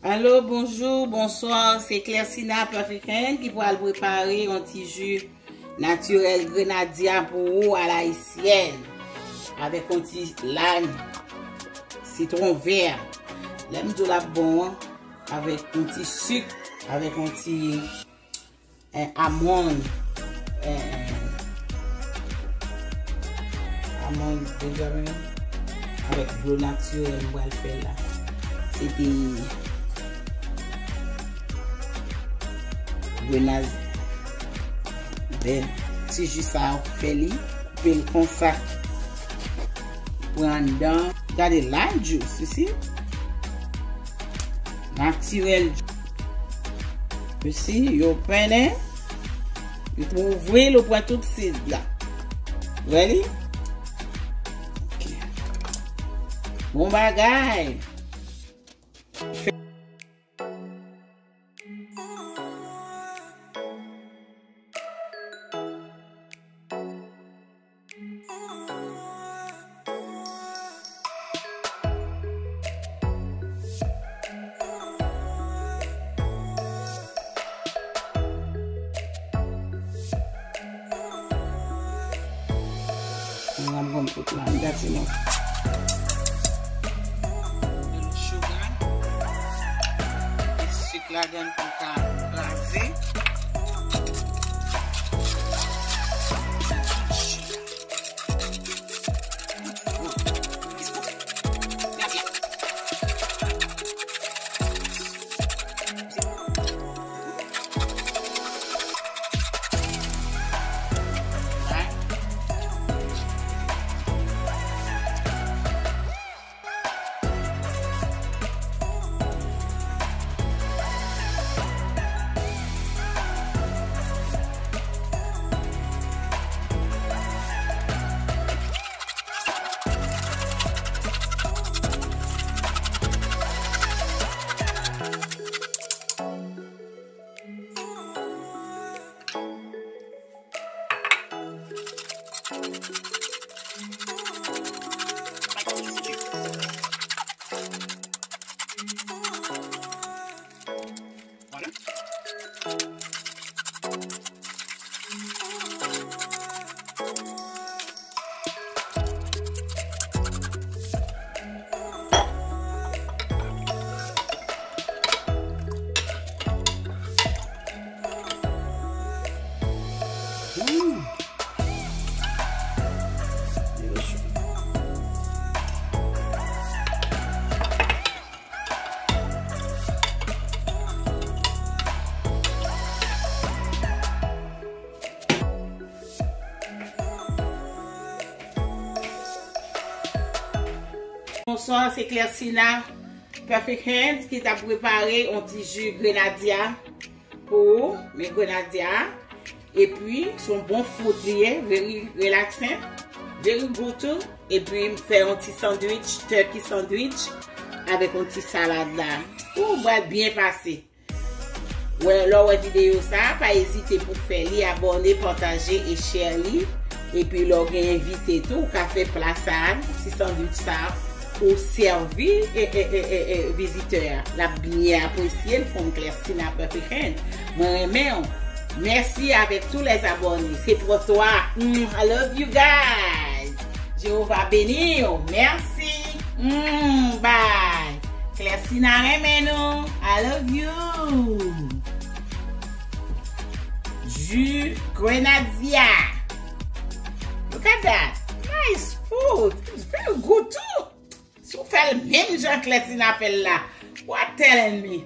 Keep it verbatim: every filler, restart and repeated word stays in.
Alo, bonjou, bonswa, se Clercina Perfect Hand ki pral prepare yon ti ji natirèl grenadya pou ou a la ayisyèn, avèk yon ti lay, sitwon vè. Lè m di w l ap bon an, avèk yon ti sik, avèk yon ti, eh, amòn, eh, amòn Benjamin, avèk dlo natirèl m pral fè la. Se te grenadya. Ti ji sa a, ou fè li, koupe l konsa. Pran anndan. Gade lay jis, you see? Natirèl. You see? You open it. Ou ouvri l, ou pran tout sid la. Ready? Ok. Bon bagay. Mwen ap konn tout la, m gate non. Dlo suga. Sik ladan pou ka kraze. Bonswa, se Clercina Perfect Hands ki t ap prepare yon ti ji grenadya pou ou, men grenadya a. Epi, se yon bon fruit li ye, very relaxing, very good too. Epi, m fè yon ti sandwich, turkey sandwich, avèk yon ti salad la. Ou pral byen pase. Wè, lè w wè videyo sa a, pa ezite pou fè li, abòne, pataje e share li. Epi lè w gen envite tou, ou ka fè pla sa a, ti sandwich sa a, ou sèvi e, e, e, e, e vizitè a. L ap byen apresye l, from Clercina Perfect Hand. Mwen renmen w. Mèsi avèk tous les abonnés. Se pou twa. Mm, I love you guys. Jewova beni w. Mèsi. Mm, bye. Clercina renmen nou. I love you. Ji grenadya. Look at that. Nice food. It's very good too. Si w fè l menm jan Clercina fè l la, what telling me?